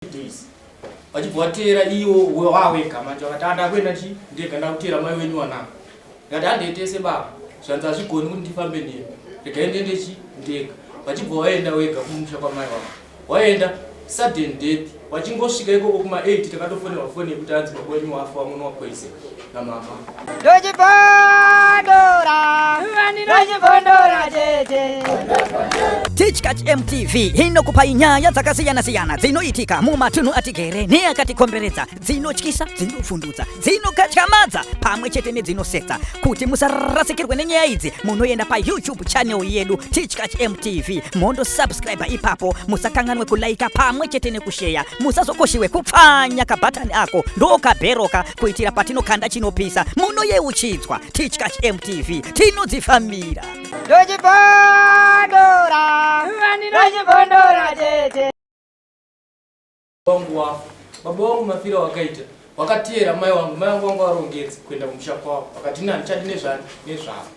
Days vachibva vateera iwo wawega manje vakati andakuenda chi ndega ndakuteera mai wenyu wanangu. Ndikati handei tese baba. Zvanzi hazvigoni kuti ndifambe nemi, regai ndiende chi ndega. Vachibva vaenda wega kumusha kwamai wangu. Waenda sudden death vachingosvika ikoko kuma 8 takatofonerwa foni yekuti hanzi baba wenyu wafa wamunwa poison namama. Ndochibondora, ndochibondora tete. Tichkach MTV inokupai nyaya dzakasiyana-siyana dzinoitika mumatunhu atigere neakatikomberedza, dzinotyisa, dzinovhundutsa, dzinokatyamadza pamwe chete nedzinosetsa. Kuti musarasikirwe nenyaya idzi, munoenda paYouTube channel yedu Tichkach MTV, mondo subscribe ipapo, musakanganwe kulaika pamwe chete nekusheya, musazokoshiwe kupfanya kabhatani ako ndokabheroka kuitira patinokanda chinopisa munoyeuchidzwa. Tichkach MTV tinodzifambira. Ndochibondora, ndochibondora tete. Wangu wafa baba wangu mafira wakaita wakateera mai wangu, mai wangu wanga warongedza kuenda kumusha kwavo, vakati ini handichadi nezvani nezvavo.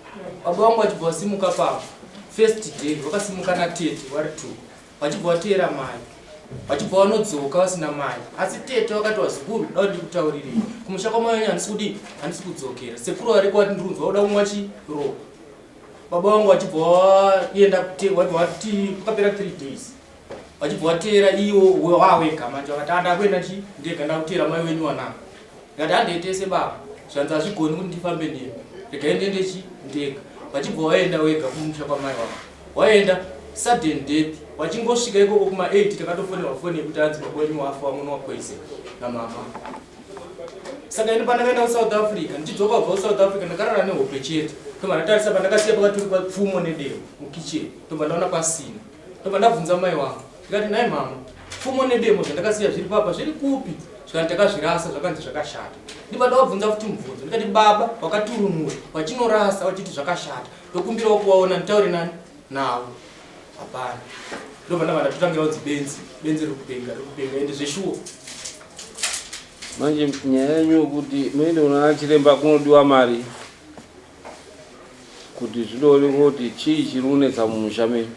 Baba wangu vachibva vasimuka pavo first day vakasimuka natete vari two, vachibva vateera mai, vachibva vanodzoka vasina mai. Asi tete vakati vazukuru da kuti ndikutaurirei kumusha kwamai wenyu handisi kudii, handisi kudzokera. Sekuru variko vati ndirunzwa voda kumwa chi ropa. Baba vangu vachibva vaenda vabva vati pakapera 3 days vachibva vateera iwo wawega manje vakati andakuenda chi ndega ndakuteera mai wenyu wanangu. Ndikati handei tese baba. Zvanzi hazvigoni kuti ndifambe nemi, regai ndiende chi ndega. Vachibva vaenda wega kumusha kwamai wangu. Waenda sudden death vachingosvika ikoko kuma 8 takatofonerwa foni yekuti hanzi baba wenyu wafa wamunwa poison namama. Saka ini pandakaenda kuSouth Africa ndichidzoka kubva kuSouth Africa ndakarara nehope chete. Ndobva ndatarisa pandakasiya pakaturikwa pfumo nedemo mukitchen, ndobva ndaona pasina. Ndobva ndabvunza mai wangu ndikati nhai mama, pfumo nedemo zvandakasiya zviri papa zviri kupi? Zvikanzi takazvirasa zvakanzi zvakashata. Ndibva ndavabvunza futi mubvunzo ndikati baba vakaturunura vachinorasa vachiti zvakashata, ndokumbirawo kuvaona nditaure nani navo. Hapana. Ndobva ndabva ndatotangira kunzi benzi, benzi riri kupenga, riri kupenga ende zveshuwa. Manje nyaya yenyu yekuti muende kuna chiremba kunodiwa mari kuti zvidoonekwa kuti chii chiri kunetsa mumusha menyu.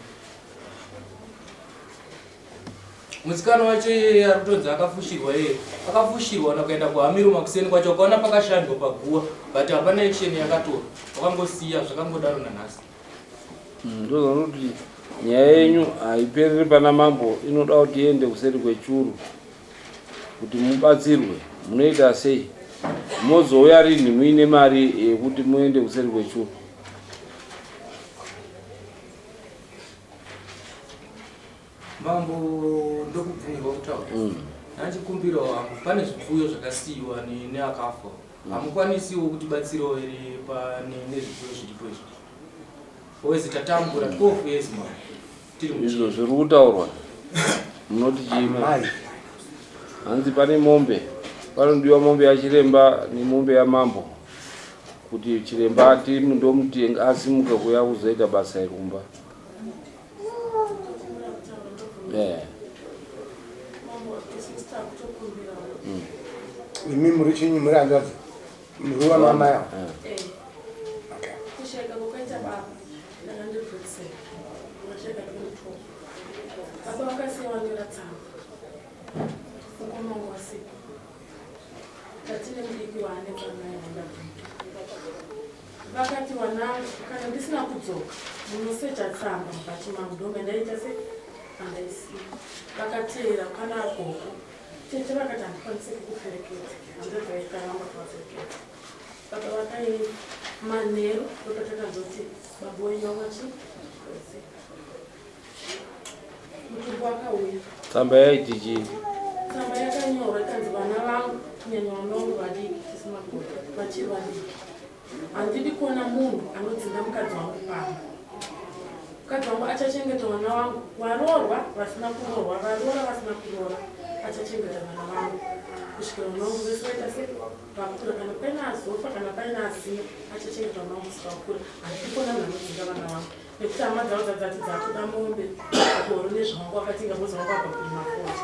Musikana wacho iyeye ari kutonzi akafushirwa iyeye akafushirwa na kuenda kuhamiro makuseni kwacho wakaona pakashandwa paguwa but hapana action yakatorwa wakangosiya zvakangodaro nanhasi. Ndozvanoti nyaya yenyu haipereri pana mambo, inoda kuti iende kuseri kwechuru kuti mubatsirwe. Munoita sei? Mozouya rinhi muine mari yekuti muende kuseri kwechuru? Mambo ndokubvumirwa kutaura. Ndachikumbirawo hangu, pane zvipfuyo zvakasiyiwa neakafa. Hamukwanisiwo kutibatsirawo here pane nezvipfuyo zviripo izvi? Wezi tatambura 12 years mambo. Tiri muchii. Izvo zviri kutaurwa munoti chii? Mai. Hanzi pane mombe, panodiwa mombe yachiremba nemombe yamambo kuti chiremba ati ndomuti asimuke kuuya kuzoita basa iri kumba. Yeah. Imi muri chinyi, muri hanzvadzi? Muri wamama yavo? Eh. Okay. Kushaika kwakaita baba ndanga ndiri grade 7 vakashaika 2012. Baba vakasiya vanyora tsamba, mukoma wangu wasipo, tatine mudiki waane tsamba yavangabvita. Vakati wanangu kana ndisina kudzoka munosecha tsamba mubhachi mangu, ndonga ndaita se pandaisiya. Vakateera kana gogo tete vakati handikwanise kukuperekedza, hanzvadzi vaikaramba kuvaperekedza. Baba vakaenda manheru ndopatakazoti baba wenyu wamachi mutumbi wakauya. Tsamba yaiti chii? Tsamba yakanyorwa ikanzi vana vangu kunyanya vana vangu vadiki tisina vachiri vadiki, handidi kuona munhu anodzinga mukadzi wangu pano. Mukadzi wangu achachengeta vana vangu, varoorwa vasina kuroorwa, varoora vasina kuroora, achachengeta vana vangu kusvikira vana vangu vese vaita se vakura. Kana paine azofa kana paine asina, achachengeta vana vangu kusvika vakura. Handidi kuona munhu anodzinga vana vangu nekuti hama dzavo dzadzati dzakuda mombe goro nezvawangu wakatenga bozi wangu abva kurima fodya.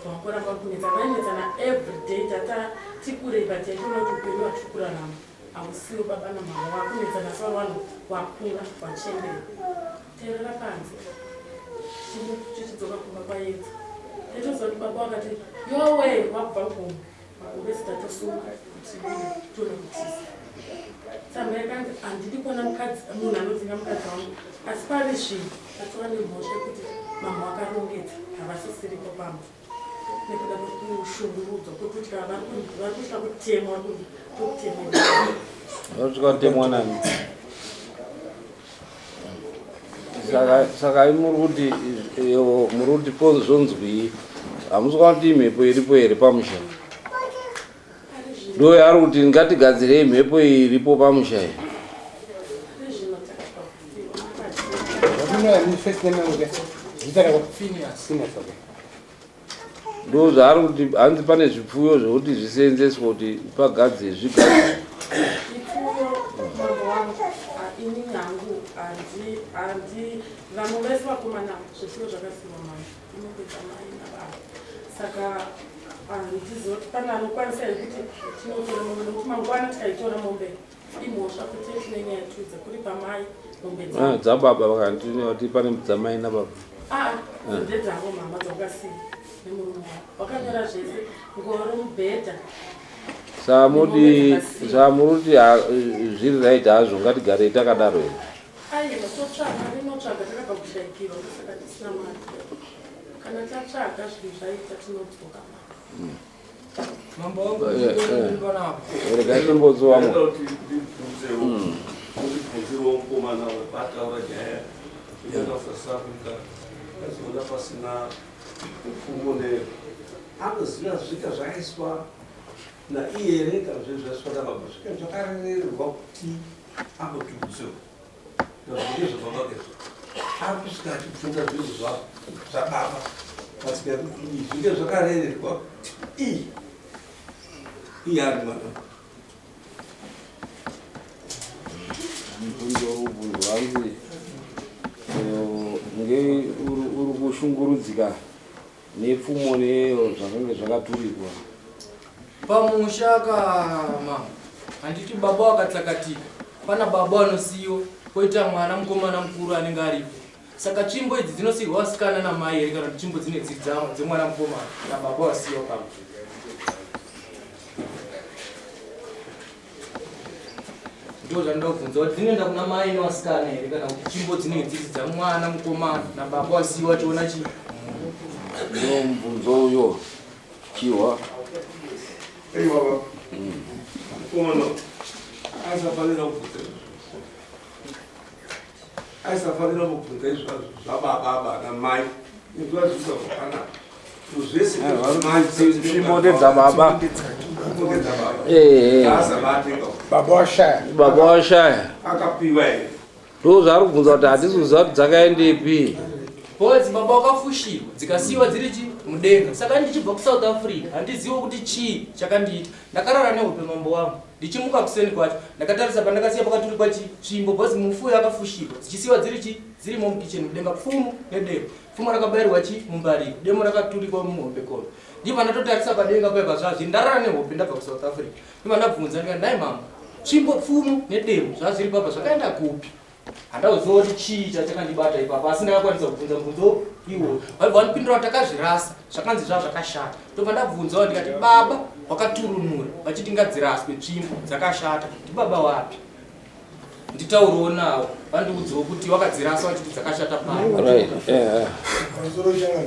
Vangoramba kunetsa, vainetsana everyday. Tata tikurei but yaitoona kuti upenyu hwatiri kurarama hausiwo baba namama vakunetsana savari vanhu vakura vachembera. Tairara panze tichidzoka kumba kwaedza. Taitoziva kuti baba vakati yowe wabva kumba magumbezi tatosunga kuti tione kutiza. Tsamba yakanzi handidi kuona mukadzi munhu anodzinga mukadzi wangu asi pari zvino tatova nemhosva yekuti mambo akarongedza havasisiripo pamba nekuda kwekushungurudzwa kwekuti kana vari kutya kutemwa tokutemwa. Vari kutya kutemwa nani? Saka saka muri kuti muri kuti po zvonzwii? Hamusi kuona kuti imhepo iripo here pamusha? Ndo yaari kuti ngatigadzirei mhepo iyi iripo pamusha iyi. Ndo zvaari kuti hanzi pane zvipfuyo zvekuti zviseenzeswe kuti pagadzire zvigadzire. Zvipfuyo mambo wangu inini hangu handi handi vamwe vese vakomana zvipfuyo zvakasiwa mama inenge dzamai nababa saka handizivi kuti pane anokwanisa here kuti tinotora mombe nekuti mangwana tikaitora mombe imhosva kuti tine nyaya tudza kuri pamai mombe ah, dzababa vakanditi pane dzamai nababa ah, ah. ndedzavo mama dzakasiya nemurume wavo wakanyora zvese ngoro mubhedha samudi samuruti zviri right hazvo ngatigarei takadaro here aiwa totsvaga rinotsvaga takabva kushaikirwa ndosaka tisina mari kana tatsvaga zvinhu zvaita tinodzoka Mambo wangu ndiri panapa. Regai timbonzwa Ndinoda kuti ndibvunzewo mundibvunzirewo mukomana wepataura nyaya yekuenda kuSouth Africa azoona pasina mupfumo ne anoziva zvika zvaiswa naiye here kana zvinhu zvaiswa nababa zvika zvakarererwa kuti ambotiudzewo ndezvebaba ke ari kusvika achibvunza zvinhu zvababa patsika yekuti iyi zvinge zvakarererwa kuti iyi iye ari mwana mubvunzo uri kubvunzwa hanzi nge uri kushungurudzika nepfumo neyo zvakange zvakaturikwa pamusha kama handiti baba wakatsakatika pana baba vanosiyiwa poita mwana mukomana mukuru anenge aripo saka tsvimbo idzi dzinosiyirwa vasikana namai here kana kuti tsvimbo dzine dziri dzemwana mukomana nababa wasiyiwa pamba ndo zvandinoda kubvunza kuti dzinoenda kuna mai nevasikana here kana kuti tsvimbo dzinenge dziri dzamwana mukomana nababa wasiyiwa chiona chii ndo mubvunzo uyo chihwa Ei baba mukomana aisafanira kubvunza izvozvo aisafanira kubvunza izvozvo zvababa namai inzwa zviisa zvakanaka zvese tsvimbo ndedzababa baba washaya baba washaya akapiwa here ndo zvaari kubvunza kuti hatisi kuziva kuti dzakaendepi Boys baba wakafushirwa dzikasiyiwa dziri chi mudenga saka ndichibva kuSouth Africa handiziwe kuti chii chakandiita ndakarara nehope mambo wangu ndichimuka kuseni kwacho ndakatarisa pandakasiya pakaturikwa chi tsvimbo because mufuyo akafushirwa dzichisiyiwa dziri chi dzirimo mukitchen mudenga pfumo nedemo pfumo rakabayirwa chi mumbariro demo rakaturikwa muhombekombe ndibva ndatotarisa padenga paya pazvazviri ndarara nehope ndabva kuSouth Africa ndibva ndabvunza ndikati nhai mama tsvimbo pfumo nedemo zvazviri papa zvakaenda kupi handauziva kuti chii chachakandibata ipapo asi ndakakwanisa kubvunza mubvunzo iwoyo vaibva vandipindura kuti takazvirasa zvakanzi zvaa zvakashata ndobva ndabvunzawo ndikati baba wakaturunura vachiti ngadziraswe tsvimbo dzakashata ndibaba wapi nditaurewo nawo vandiudzewo kuti wakadzirasa vachiti dzakashata pano right yeah.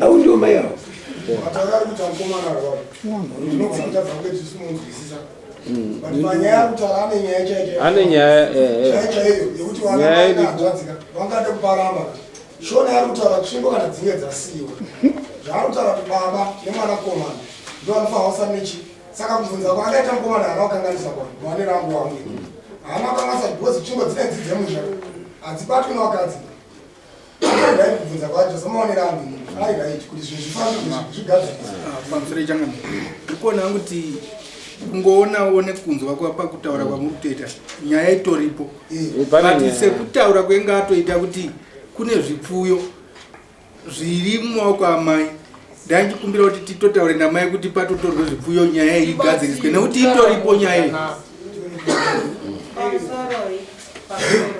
Au ndio mai yao. Mataura ari kuita mukomana arwara. Ndinogona kutadza kunge tisimunzwisisa. But panyaya ari kutaura ane nyaya chaiyo chaiyo. Ane nyaya eh, eh. Chaiyo chaiyo yekuti vana Nyaya mai iripo. nehanzvadzi ka vangade kuparamba. Shona yaari kutaura tsvimbo kana dzinge dzasiyiwa. Zvaari kutaura kuti baba nemwanakomana ndo vanofanira kusara nechi. Saka kubvunza kwaakaita mukomana haana kukanganisa kwa maonero angu wangu. Haana kukanganisa because tsvimbo dzinenge dziri dzemusha. Hadzibatwi nevakadzi. Ari right kubvunza kwacho semaonero angu ari right kuti zvinhu zvifanirwe zvigadziriswe. Pamusoro ichangamire ndiri kuona hangu kuti kungoonawo nekunzwa pakutaura kwamuri kutoita nyaya itoripo Pane but nyaya. sekutaura kwenge atoita kuti kune zvipfuyo zviri mumaoko amai ndanchikumbira kuti titotaure namai kuti patotorwe zvipfuyo nyaya iyi igadziriswe nekuti itoripo nyaya iyi Pamusoroi, pamusoroi.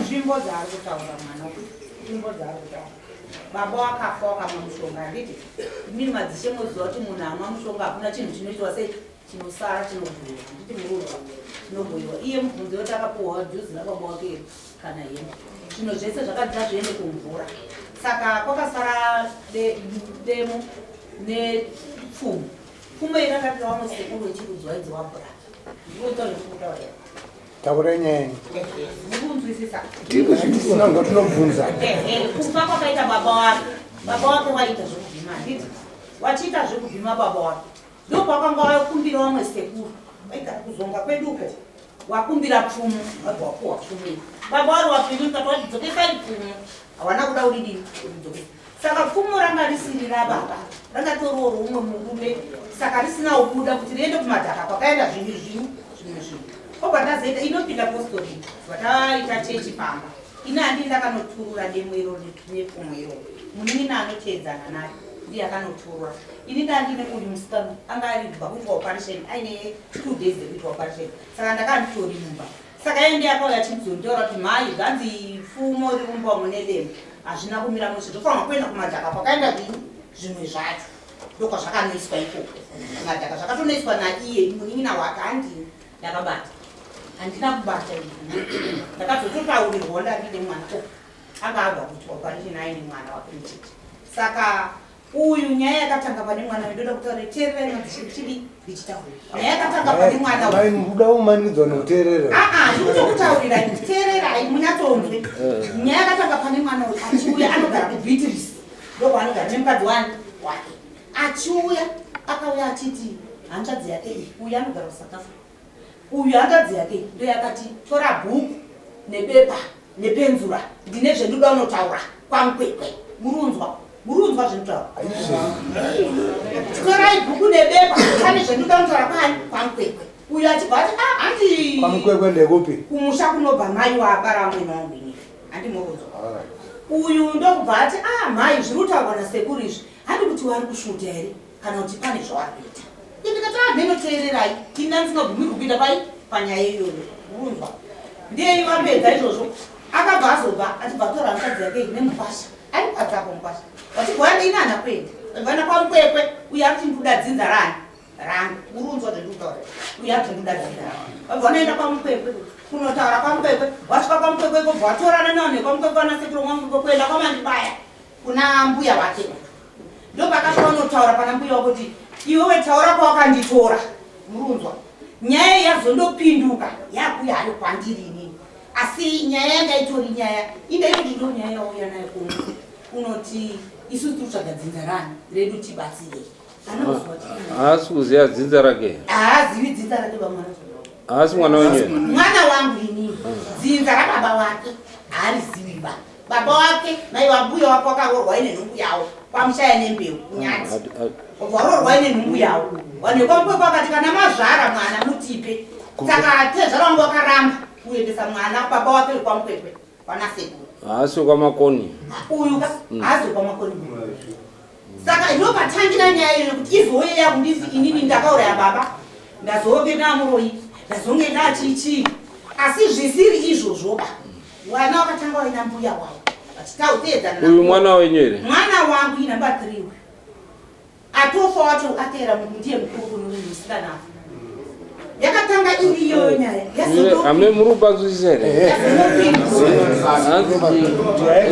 Tsvimbo dzaari kutaura mwana uyu, tsvimbo dzaari kutaura. Baba wakafa wakamwa mushonga handiti? Imini madzishe moziva kuti munhu amwa mushonga hakuna chinhu chinoitwa sei chinosara chinobhuyiwa handiti muruva chinobhuyiwa iye mubvunzo yoti akapuhwa juzi rababa wake here kana hembe zvinhu zvese zvakanzi ngazviende kumvura saka kwakasara demo nepfumo pfumo iri rakapiwa vamwe sekuru vechirudzi wainzi wabhura ndikuita zvekutaura Taura nyaya yenyu. Mukunzwisisa. Tisina ngo tinobvunza. Kufa kwakaita baba wake. Baba wake waita zvekuvhima handiti? Wachiita zvekuvhima baba wake. Ndokwakanga wakumbira wamwe sekuru. Vaigara kuzonga kwedu uko. Wakumbira pfumo, wabva wapuwa pfumo iri. Baba wari wapenyu mukati wati dzokesai pfumo. Hawana kuda uridini kuridzokesa. Saka pfumo ranga risiri rababa. Ranga toriwo roumwe murume. Saka risina kubuda kuti riende kumadhaka kwakaenda zvinhu zvinhu zvimwe zvinhu. Obva tazoita inopinda postori vataita chechi pamba. Ini handii ndakanoturura demo iro nepfumo iro. Munin'ina anoteedzana naye ndiye akanoturura. Ini ndandine uyu musikana anga ari kubva kuitwa operation aine 2 days dzekuitwa operation. Saka ndakanditori mumba. Saka iye ndiye akauya achizonditora kuti mhai zvanzi pfumo riri mumba umo nedemo hazvina kumira mushe tofanirwa kuenda kumadhaka kwakaenda zvinyi zvimwe zvacho ndokwazvakanoiswa ikoko kumadhaka zvakatonoiswa naiye munin'ina wake handini ndakabata handina kubata ndakazototaurirwa ndandine mwana o anga abva kuitwa operation aine mwana wake mucheche saka Uyu nyaya yakatanga pane mwana uyu ndoda kutaura teererai madzishe ndichidi ndichitaura nyaya yakatanga pane mwana uyu. Mai mukuda kumanikidzwa nekuteerera. Ah ah ndikutokutaurirai teererai munyatsonzwe. Eh. Nyaya yakatanga pane mwana uyu achiuya anogara kuBeatrice ndokwaanogara nemukadzi wani wake achiuya akauya achiti hanzvadzi yake iyi uyu anogara kuSouth Africa uyu hanzvadzi yake ndoyakati tora bhuku nebepa nepenzura ndine zvendoda unotaura kwamukwekwe murunzwa murunzwa zvinotaura torai bhuku nebepa pane zvendoda unotaura kwani kwamukwekwe uyu achibva ati ah, handi kwamukwekwe ndekupi kumusha kunobva mai waabara amwene wangu ini handi murunzwa uyu ndokubva ati a ah, mhai zviri kutaurwa nasekuru izvi handi kuti wari kusvuta here kana kuti pane zvavari kuita ini ndikati ah mheno teererai ini ndandisingabvumirwi kuita pai panyaya iyoyo urunzwa ndiye vapedza izvozvo akabva azobva achibva atora hanzvadzi yake nemukwasha aimukadzi apo mukwasha vachibva vati ini hana kuenda vana kwamukwekwe uye akuti ndikuda dzinza rani rangu urunzwa zvendikutaura uye akuti ndikuda dzinza rangu vabva vanoenda kwamukwekwe kunotaura kwamukwekwe wasvika kwamukwekwe kobva watorana nevanhu vekwamukwe vanasekuru kwamukwekwe kuenda kwamandibaya kuna mbuya vake ndopakasvika unotaura pana mbuya wako kuti iwewe taura kwawakanditora murunzwa nyaya yazondopinduka yakuya hayo kwandiri inini asi nyaya yanga itori nyaya indaitoti ndo nyaya yauya nayo kuno unoti isu tiri kutsvaga dzinza rani redu tibatsirei haasi kuziva dzinza rake haazivi dzinza rake vamwana haasi mwana wenyu mwana wangu inini dzinza rababa wake haarizivi ba Baba wake mai vambuya wake wakaroorwa ine nhumbu yawo kwamushaya nembeu kunyati waroorwa ine nhumbu yawo vanhu vekwamukwekwe vakati kana mazvara mwana mutipe saka tezvara wangu wakaramba kuendesa mwana baba wake wekwamukwekwe kwanasekuru haasi kwamakoni uyu ka haasi kwamakoni saka ndopatangira nyaya iyo yekuti izouye yakundisi inini ndakauraya baba ndazonge ndamuroyi ndazonge ndachichii asi zvisiri izvozvoba Wana wakatanga waina mbuya wavo vachitautedzana. Uyu mwana wenyu here? Mwana wangu inamba 3 uyu. Atofa wacho ateera ndiye mukuru kuno musikana afa. Yakatanga iri iyoyo nyaya. Amne muri kupanzwisisa here?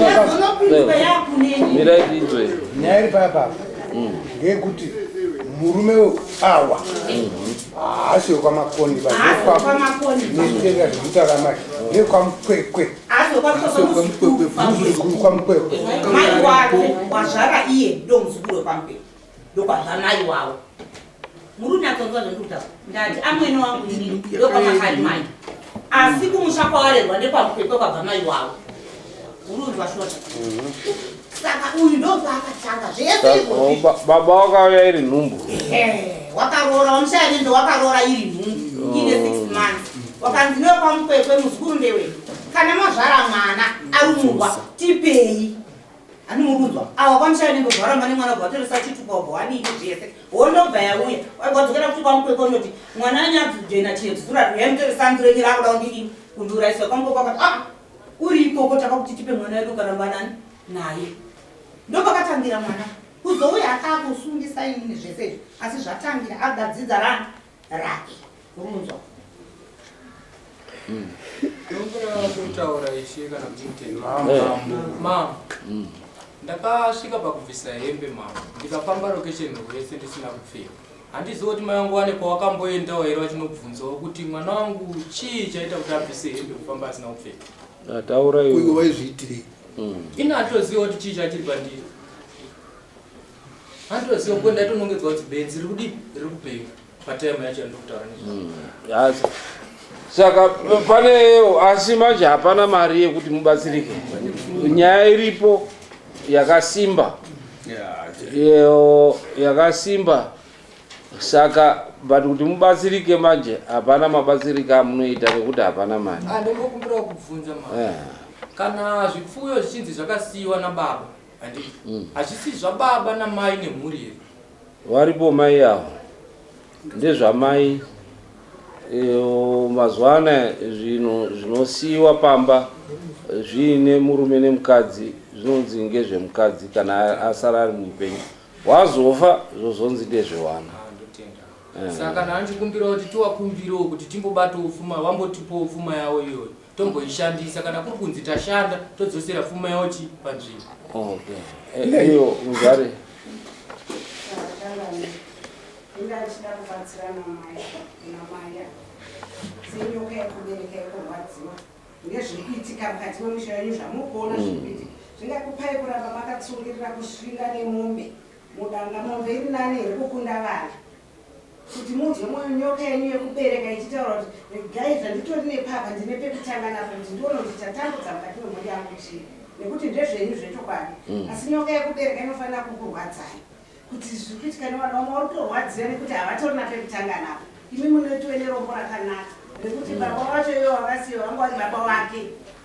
Yazonopinduka yakuneni. Mirai tinzwe. Nyaya iri paya papa. Ngeyekuti murume awa haasi wekwamakoni vanekwamakoninesitenga zvekutaura manje ndekwamukwekwe kwamukwekwe mai wake wazvara iye ndo muzukuru wekwamkwekwe ndokwabva mai wavo muri unyatsonzwa zvendikutaura ndati amwene wangu inini ndokwamakari mai asi kumusha kwawarerwa ndekwamukwekwe kwabva mai wavo urunzwa shota saka uyu ndopaakatanga zvese oh, baba wakauya iri nhumbu wakaroora wamushaya nendo wakaroora iri nhumbu ine six oh. months wakanzi newe kwamukwekwe muzukuru ndewe kana mazvara mwana arumurwa tipei anomurunzwa awa kwamushaya nendo zvaramba nemwana ubva watoresa chitupa ubva wadii zvese wondobva yauya wadzokera kuti kwamukwekwe unoti mwana anyadzujena chiyedzura yamutoresa nzurenyi rakuda kundidii kundiurayisa kwamukwekwe akati ah uri ikoko takakuti tipe mwana wedu ukaramba nani naye. Ndopakatangira mwana kuzouya akakusungisa inini zvese izvi asi zvatangira akuda dzidza rani rake urunzwa. Ndinokumbira kutaura ishe kana kuti mutende. Mama. Ndakasvika pakubvisa hembe mama. Ndikafamba location rwese ndisina kupfeka. Handizivi kuti mai vangu vane kwawakamboendawo here vachinobvunzawo kuti mwana wangu chii chaita kuti abvise hembe kufamba asina kupfeka. Taura iwe. Iwe waizviitirei? Ini handitoziva kuti chii chachiri pandiri. Handitoziva kuko ndaitonongedzwa kuti benzi riri kudii riri kupenga patime yacho yandiri kutaura nezvayo. Saka pane asi manje hapana mari yekuti mubatsirike. Nyaya iripo yakasimba. Yakasimba saka but kuti mubatsirike manje hapana mabatsirike amunoita nekuti hapana mari. Ah, ndingokumbirawo kubvunza ma kana zvipfuyo zvichinzi zvakasiyiwa nababa handiti hazvisi zvababa namai nemhuri here? Varipo mai avo ndezvamai. Mazuva anaya zvinhu zvinosiyiwa pamba zviine murume nemukadzi zvinonzi ngezvemukadzi kana asara ari mupenyu, wazofa zvozonzi ndezvewana. Saka kana anchikumbira kuti tiwakumbirewo kuti timbobatawo pfuma, vambotipowo pfuma yavo iyoyo tomboishandisa, kana kuri kunzi tashanda todzosera pfuma yavo chi panzvimbo. Okay. Iyo muzvare. Inga achida kubatsira namai namai senyoka yekubereka yekurwadziwa nezviri kuitika mukati memusha wenyu zvamuri kuona zviri kuitika zvingakupai kuramba makatsungirira kusvinga nemombe mudanga. Mombe iri nani here kukunda vana? Kuti munzwe mwoyo nyoka yenyu yekubereka ichitaura kuti regai zvanditori nepapa ndine pekutanga napo kuti ndione kuti chatambudza mukati memhuri yangu chii, nekuti ndezvenyu zvechokwadi. Asi nyoka yekubereka inofanira kukurwadzai kuti zviri kuitika nevana vamwe vari kutorwadziwa nekuti havatorina pekutanga napo. Imi munotiwe nerombo rakanaka rekuti baba vacho ivo vakasiyiwa vanga vari baba vake.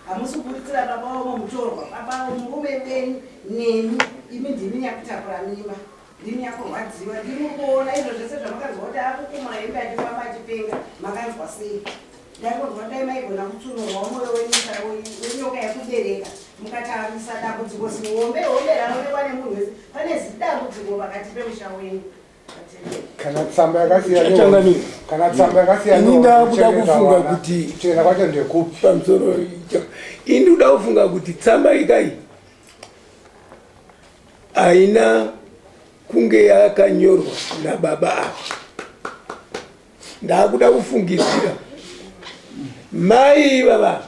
Hamusi kuburitsira baba vamwe mutorwa, baba murume wenyu nemi imi ndimi nyakutakura mimba, ndimi nyakurwadziwa, ndimi muri kuona izvo zvese zvamakanzwa kuti akukumura hembe achifamba achipenga. Makanzwa sei? Ndaikonzwa dai maigona kutsunurwawo mwoyo wenyu wenyoka yekubereka mukatarisa dambudziko zihombe hombe ranoonekwa nemunhu wese. Pane zidambudziko pakati pemusha wenyu. Kana tsamba yakasiya, kana tsamba yakasiya. Ini ndakuda kufunga kuti kuchena kwacho ndekupi? Pamusoro ini ndikuda kufunga kuti tsamba ikai haina kunge yakanyorwa nababa ava. Ndakuda kufungidzira mai ivava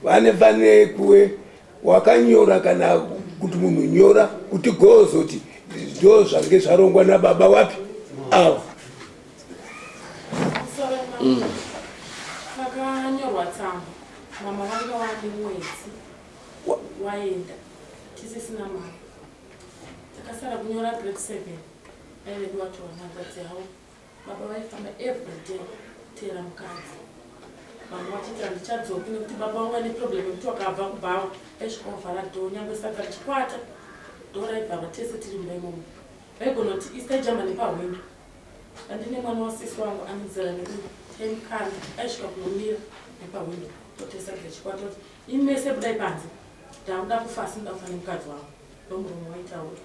vanofanire kuve wakanyora, kana kuti munhu nyora kuti gozoti ndo zvange zvarongwa nababa wapi ava. Pakanyorwa tsamba mama vanga vane mwedzi waenda tisisina mari, takasara kunyora grade 7 aive wacho hanzvadzi yavo. Baba vaifamba everyday teera mukadzi, vamwe vachiti handichadzoki nekuti baba vangu vane problem yekuti wakabva kubhawa aisvika ovhara door, nyangwe sadza richikwata door raivharwa tese tiri mumba imomo. Vaigona kuti isi taijamba nepahwindo andine mwana wasisi wangu anozera nekuti taimukanda aisvika kunomira nepahwindo totesadza chikwata kuti imese budai panze, ndakuda kufa asi ndoda kufa nemukadzi wangu. Ndomurume waitaura.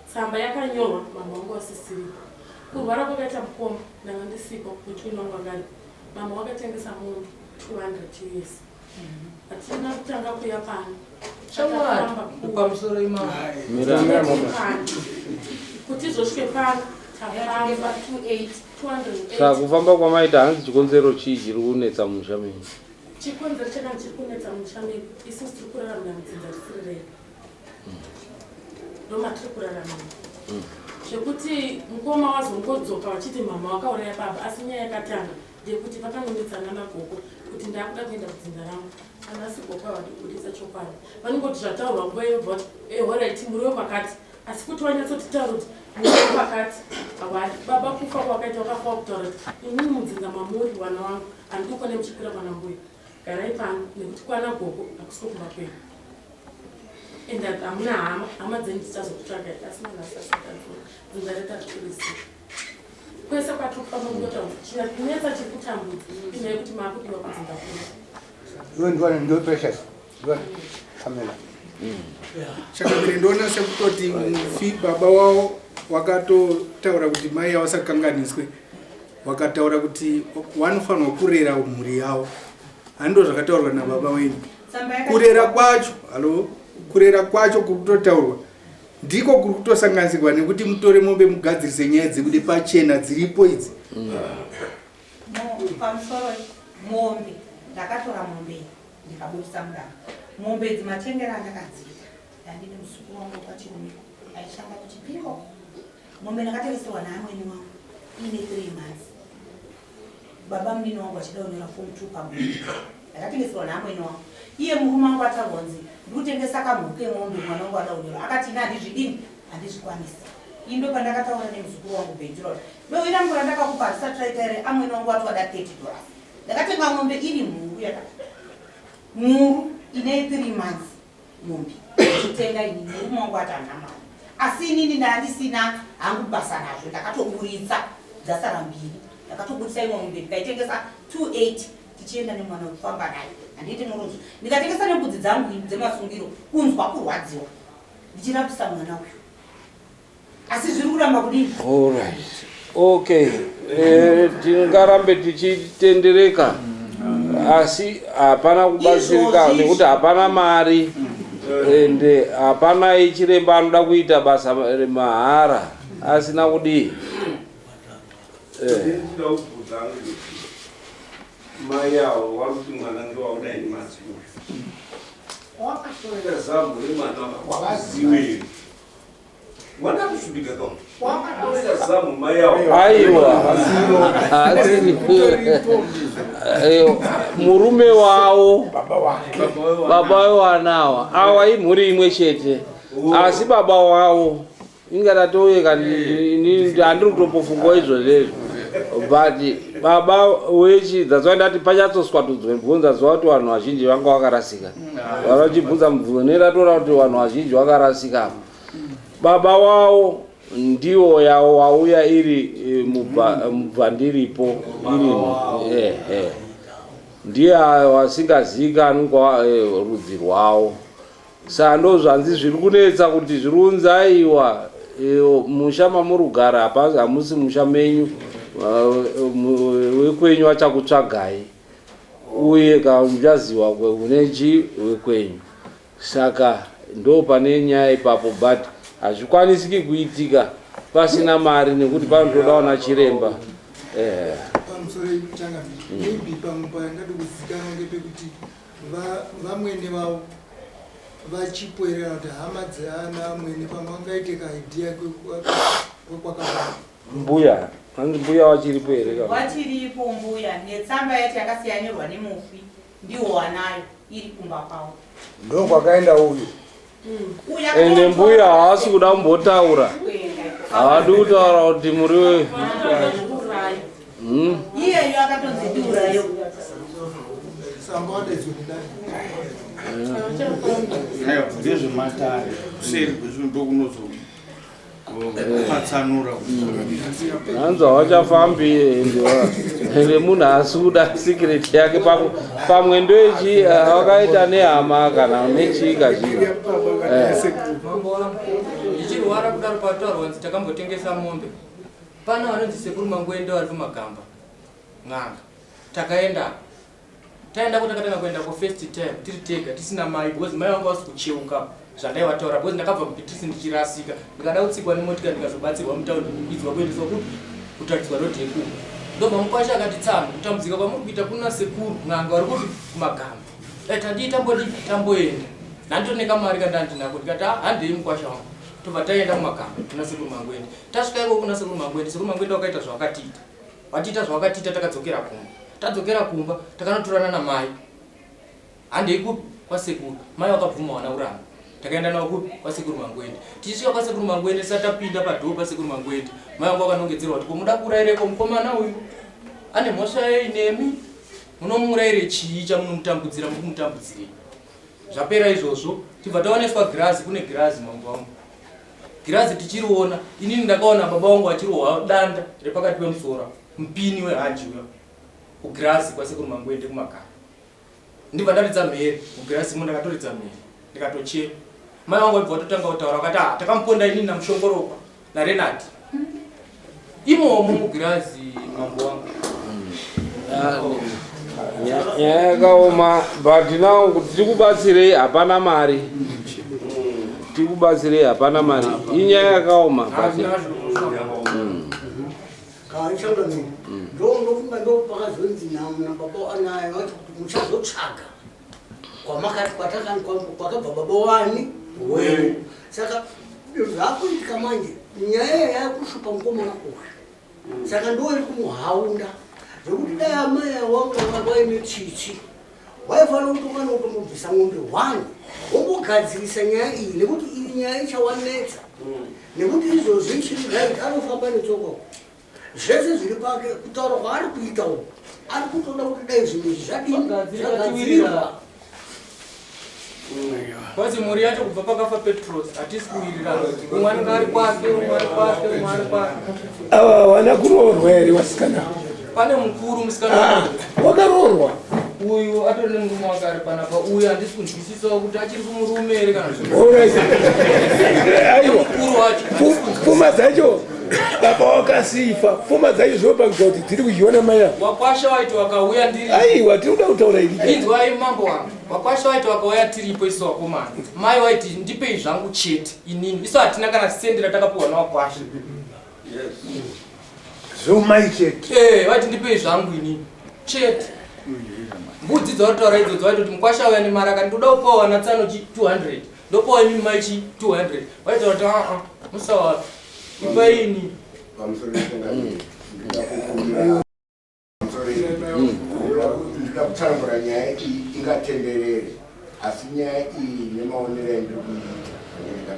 Tsamba yakanyorwa mama wangu wasisiripo. Kurwara kwakaita mukoma ndanga ndisipo, mutwini wangu anga aripo. Mama wakatengesa mombe 200 US. Hatina kutanga kuya pano. Shamwari, pamusoro imama. Kuti izosvike pano tafamba 208. Saka kufamba kwamaita hanzi chikonzero chii chiri kunetsa musha menyu? Chikonzero chakanga chiri kunetsa musha medu, isusu tiri kuraramira mudzinza risiri redu. Ndomatiri kuraramira. Zvekuti mukoma wazongodzoka vachiti mama wakauraya baba, asi nyaya yakatanga ndeyekuti vakanonetsana nagogo kuti ndakuda kuenda kudzinza rangu. Anasi gogo havadi kubudisa chokwadi, vanongoti zvataurwa nguva iyo bva kuti horaiti muri wekwakati, asi kuti wanyatsotitaura kuti muri wekwakati havadi. Baba kufa kwakaita wakafa wakutaura kuti imwimwi mudzinza mamuri vana vangu handidi kuona muchikwira kwana mbuya, garai pano nekuti kwana gogo hakusiko kumba kwenyu. Ende hamuna hama, hama dzenyu dzichazokutsvagai, asi manhasi asatadzwa dzinza retatiriziva kwese kwatiri kufamba kungotaura chinetsa chiri kutambudza inyaya yekuti maakudiwa kudzinza kuno. Iwe ndiwane, ndiwe Precious, ndiwane Pamela. Chakamire ndoona sekutoti mufi baba wavo wakatotaura kuti mai yavasakanganiswe wakataura kuti wanofanirwa kurera mhuri yavo hando zvakataurwa nababa wenyu kurera kwacho halo kurera kwacho kuri kutotaurwa ndiko kuri kutosanganisirwa nekuti mutore mombe mugadzirise nyaya dzekude pachena dziripo idzi Pamusoro mombe ndakatora mombe ndikabudisa mudanga mombe idzi matengero andakadziita ndandine muzukuru wangu wekwaChirumiko aishanda kuChipingo mombe ndakatengeserwa naamwene wangu iine 3 months baba munini wangu achida kunyora form 2 pamwe ndakatengeserwa naamwene wangu iye murume wangu ataurwa kunzi ndikutengesa kamhuku kemombe mwana wangu ada kunyora akati ine handizvidini handizvikwanisi ii ndo pandakataura nemuzukuru wangu Benjura kuti dovi rangu randakakupa harisati raita here amwene wangu wati wada $30 ndakatenga mombe iri mhuru yakati mhuru ine 3 months mombe chitenga ini murume wangu ati handina mari asi inini ndandisina hangu basa nazvo ndakatoburitsa dzasara mbiri ndakatoburitsa imwe mombe ndikaitengesa 280 tichienda nemwana wekufamba naye handiiti murunzwa ndikatengesa nembudzi dzangu dzemasungiro kunzwa kurwadziwa ndichirapisa mwana uyu asi zviri kuramba kudini Alright. Okay. Tingarambe tichitendereka asi hapana kubatsirika Izvozvi. nekuti hapana mari ende hapana chiremba anoda kuita basa remahara asina kudii. Ndinoda kubvunza hangu kuti mai avo vari kuti mwana ngewakudai nemazivo wakatorera zamu remwana wakaziwe here mwana akusvibika ka wakatorera zamu mai avo Aiwa, murume wavo baba vevana ava awa imhuri imwe chete asi baba wavo ingatatouye handiri kutombofungawo izvozvezvo but baba wechi that's why ndati panyatsoswatudzwe mubvunza zuva kuti vanhu vazhinji vanga vakarasika vana vachibvunza mubvunzo neratora kuti vanhu vazhinji vakarasika apa baba wavo ndiwo yawo wauya iri mubvandiripo iri ehe ndiye wasingazivikanwi kwa rudzi rwavo saka ndo zvanzi zviri kunetsa kuti zviri kunzi aiwa musha mamuri kugara hamusi musha menyu wekwenyu vachakutsvagai uye kana muchaziva kune chi wekwenyu saka ndo pane nyaya ipapo but hazvikwanisiki kuitika pasina mari nekuti panotoda wana chiremba. Pamusoro changamire maybe pamwe pangade kuzikanwa ngepekuti vamwene vavo vachipoerera kuti hama dzeana amwene pamwe vangaite kaidea kwekwakabva. Mbuya hanzi mbuya wachiripo here ka? Wachiripo mbuya netsamba yacho yakasiyanirwa nemufi ndiwo wanayo iri kumba kwavo. Ndokwakaenda uyu. Uyu Ende mbuya haasi kuda kumbotaura haadi kutaura kuti muri Iyeyo akatonzi ndiurayo. Samba wadaidzwa nedare. Aiwa, ndezvematare kuseri kwezvinhu ndokunozopatsanura. Hanzi havachafambi ende munhu haasi kuda secret yake pamwe pamwe ndoichi vakaita nehama kana nechii kazhinji. Mambo wangu ndichirwara kudaro pataurwa nzi takambotengesa mombe pana vanonzi sekuru Mangwende vari kumagamba n'anga takaenda taendako takatanga kuenda ko first time tiri tega tisina mai because mai vangu vasi kucheuka zvandaiva because ndakabva kuBeatrice ndichirasika ndikada kutsikwa nemotika ndikazobatsirwa mutaundi kukwidzwa kuendeswa kupi kutaridzwa rodhi yekumba ndobva mukwasha akati tsano kutambudzika kwamuri kuita kuna sekuru n'anga vari kupi kumagamba dai tadii tambodii tamboenda nhanditone kamari kandandinako ndikati "Ah, handei mukwasha wangu tobva taenda kumagamba kuna sekuru Mangwende tasvika ikoko kuna sekuru Mangwende sekuru Mangwende wakaita zvawakatiita watiita zvawakatiita takadzokera kumba tadzokera kumba takanotorana namai handei kupi kwasekuru mai vakabvuma wana kuramba takaenda navo kupi kwasekuru Mangwende tichisvika kwasekuru Mangwende tisati tapinda padoor pasekuru Mangwende mai vangu vakanongedzerwa kuti komuda kuurayireko mukomana uyu ane mhosva yei nemi munomuurayire chii chamunomutambudzira muri kumutambudzirei zvapera izvozvo tibva taoneswa girazi kune girazi mambo wangu girazi tichiriona inini ndakaona baba vangu vachirohwa danda repakati pemusoro mupini wehaji uya kugirazi kwasekuru Mangwende kumagara ndibva ndaridza mhere mugirazi mo ndakatoridza mhere ndikatochema. Mai vangu vaibva vatotanga kutaura vakati ah takamuponda inini naMushongorokwa naRenard. Imomo mugirazi mambo wangu. Nyaya yakaoma but now kuti tikubatsirei hapana mari. Tikubatsirei hapana mari. Inyaya yakaoma but Kaichangamire ndonofunga ndo pakazonzi nababa anaye vati kuti muchazotsvaga kwamakati kwatakani kwakabva baba wani wenyu. Saka zvakuitika manje nyaya yakushupa mukomana uyu, saka ndo iri kumuhaunda zvekuti dai amai wanga vaine tsitsi waifanira kutokwana kutombobvisa mombe 1 wombogadzirisa nyaya iyi, nekuti iyi nyaya ichawanetsa, nekuti izvozvi chiri right anofamba netsoka zvese zviri pake. Kutaura kwaari kuita uku ari kutoda kuti dai zvinhu izvi zvadini zvagadzirwa. Kwanzi mhuri yacho kubva pakafa Petros hatisi kuwirirana. Umwe anenge ari kwake, umwe ari kwake, umwe ari kwake. Ava havana kuroorwa here vasikana? Pane mukuru musikana. Ah, wakaroorwa? Uyu atori nemurume wake ari panapa. Uyu handisi kunzwisisawo kuti achiri kumurume here kana zvii. Alright. Aiwa. Mukuru wacho. Pfuma dzacho baba wakasifa, pfuma dzacho zvinopangidza kuti dziri kudyiwa namai ava. Wakwasha waiti wakauya ndiri. Aiwa, tiri kuda kutaura ini. Inzwai mambo wangu. Wakwasha waiti wakauya tiripo isu wakomana. Mai waiti ndipei zvangu chete inini. Isu hatina kana sendi ratakapiwa nawakwasha. Zvomai chete. Eh, waiti ndipei zvangu inini. Chete. Mbudzi dzautaura idzodzo waiti kuti mukwasha auya nemari akati ndoda kupawo vana tsano chi 200. Ndopawo imi mai chi 200. Waitaura kuti aa musawapi. Ipai ini. Pamusoro ndinoda ndinoda kutsanangura nyaya iyi ingatenderere, asi nyaya iyi nemaonero andiri kuiita ndega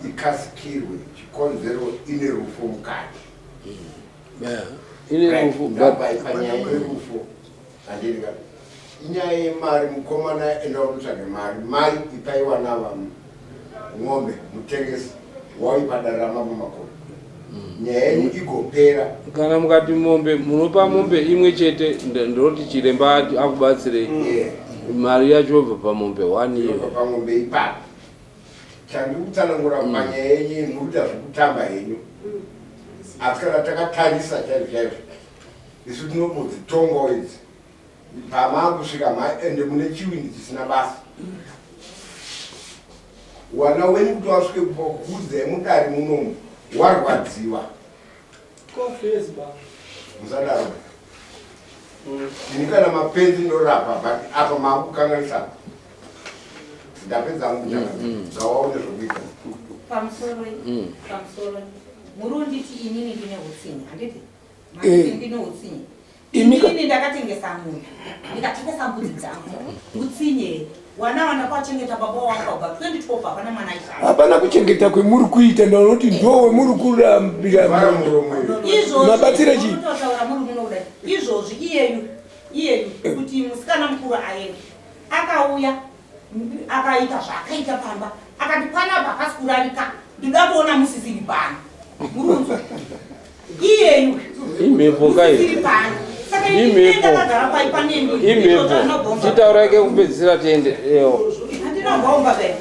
ikasikirwe chikonzero ine rufo mukati. Ine rufu, but- Ndabva panyaya yerufu handiri ka inyaya yemari. Mukomana enda kunotsvaga mari, mai ipai vana va ng'ombe mutengesi waipa ramambo makore, nyaya yenyu igopera. Kana mukati mombe munopa mombe imwe chete, ndinoti chiremba akubatsirei. Mari yacho yobva pamombe one iyo. Yobva pamombe ipapo. Chandiri kutsanangura panyaya yenyu, muri kuita zvekutamba henyu, asi kana takatarisa chaizvo chaizvo isu tinombodzitongawo idzi pamaakusvika ende mune chiwindi chisina basa. Wana wenyu kuti wasvike kudzai mudare munomu warwadziwa. Confess ba. Musadaro. Ini kana mapenzi ndorapa, but apa maakukanganisa. Ndapedza hangu, zvawaone zvokuita. Pamusoro. Pamusoro, muri unditi inini ndine utsinye, handiti? Eh. Manditi ndine utsinye. Inini ndakatengesa munhu, ndikatengesa mbudzi dzangu, utsinye? Wana wandakawachengeta baba wangu kubva 2012 hapana mwana aishanda. Hapana kuchengeta kwemuri kuita, ndaona kuti ndo wemuri kurambira Izvozvi mabatsire chii? Munototaura muri muno kudai izvozvi, iyeyu iyeyu kuti musikana mukuru aende, akauya akaita zvaakaita pamba, akati panapa hapasi kurarika, ndoda kuona musisiri pano. Murunzwa iyeyu? Imhepo kai. Musisiri pano, saka ini Imhepo. ndakagara pai panemi. Imhepo, chitaura kekupedzisira tiende ewo. Handina bhomba be,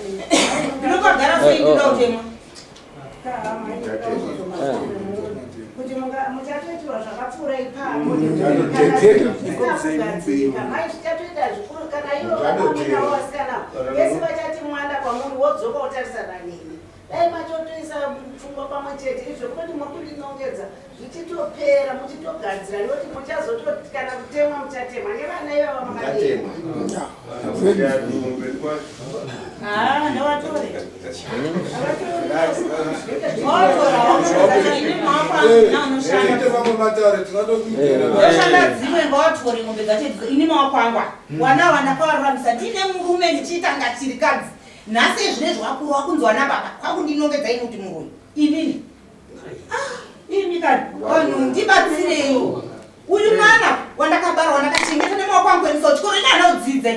ndinopagara sei? Ndoda kutemwa. Kuti muchatoitirwa zvakapfuura ipapo. Tete. Kugadzirika mai zvichatoita zvikuru kana ivo vanamunawo vasikana vese vachati mwanda kwamuri wodzoka wotarisana nemi. Dai matotoisa pfungwa pamwe chete, izvo kuti muri kundinongedza zvichitopera, muchitogadzira, nekuti muchazototi kana kutemwa muchatemwa nevana ivava makadii. Ah, ndavatore. Vatora ini maoko angu anoshanda. Ndoshanda dzimwe, ngavatore ng'ombe dzacho idzo. Ini maoko angu aya. Wana wandakawaruramisa ndine murume ndichiita ngachirikadzi. Nhasi zvinezvi wakuru wakunzwa nababa kwakundinongedza ini kuti murume inini. Ah, imi kani vanhu ndibatsireiwo. Uyu mwana wandakabara wandakachengeta nemaoko angu kuendesa kuchikoro, ini anodzidze,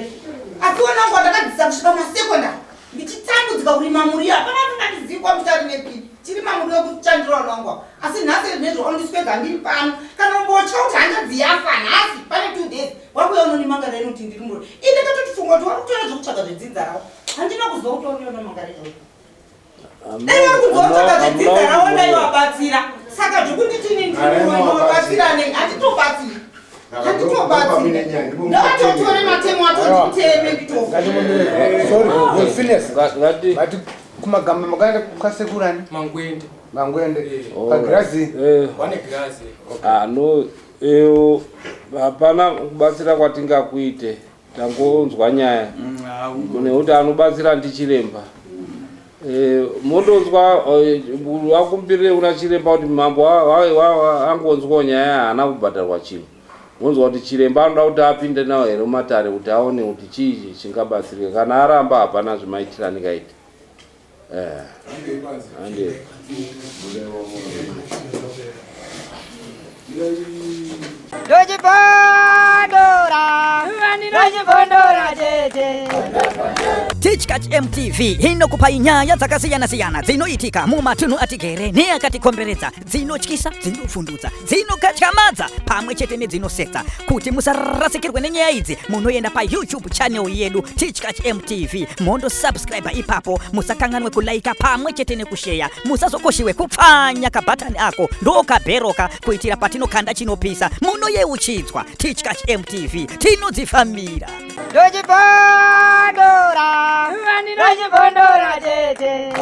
asi wanangu wandakadzidzisa kusvika masekondari ndichitambudzika kurima muriwo, hapana ndingandizivi kwamuchari nepi chirima muriwo kuchandira wanangu, asi nhasi zvinezvi wandiswedza ndiri pano. Kana umbotya kuti hanzvadzi yafa nhasi pane 2 days, wakuya unondimangarira kuti ndiri muroi. Ini ndakatotifunga kuti wari kutora zvekutsvaga zvedzinza ravo. Handina kuziva kuti waunoona mangariro. Dai vari kunzwa kutsvaga zvedzinza ravo ndaivabatsira. Saka zvekunditi ini ndiri muroyi ndinovabatsira nei? Handitobatsiri. Handitobatsiri. Ndavatotore matemo atonditeme nditofa. Sorry, Phineas. Ngati kumagamba makaenda kwasekurani? Mangwende. Mangwende. Pagirazi. Wane girazi. Ah, no, eh, hapana kubatsira kwatingakuite tangonzwa nyaya nekuti anobatsira ndichiremba. Eh, motonzwa eh, akumbirire kuna chiremba kuti mambo angonzwawo nyaya haana kubhadharwa chinhu monzwa kuti chiremba anoda kuti apinde nawo here mumatare kuti aone kuti chii chingabatsirika kana aramba hapana zvimaitirani kaita. Eh, hande. Ndochibondora, ndochibondora tete. Tichkach MTV inokupai nyaya dzakasiyana-siyana dzinoitika mumatunhu atigere neakatikomberedza, dzinotyisa, dzinovhundutsa, dzinokatyamadza pamwe chete nedzinosetsa. Kuti musarasikirwe nenyaya idzi, munoenda paYouTube channel yedu Tichkach MTV mondosubscribe ipapo. Musakanganwe kulaika pamwe chete nekusheya. Musazokoshiwe kupfanya kabhatani ako ndokabheroka kuitira patinokanda chinopisa munoyeuchidzwa. Tichkach MTV tinodzifambira. Ndochibondora, ndochibondora tete.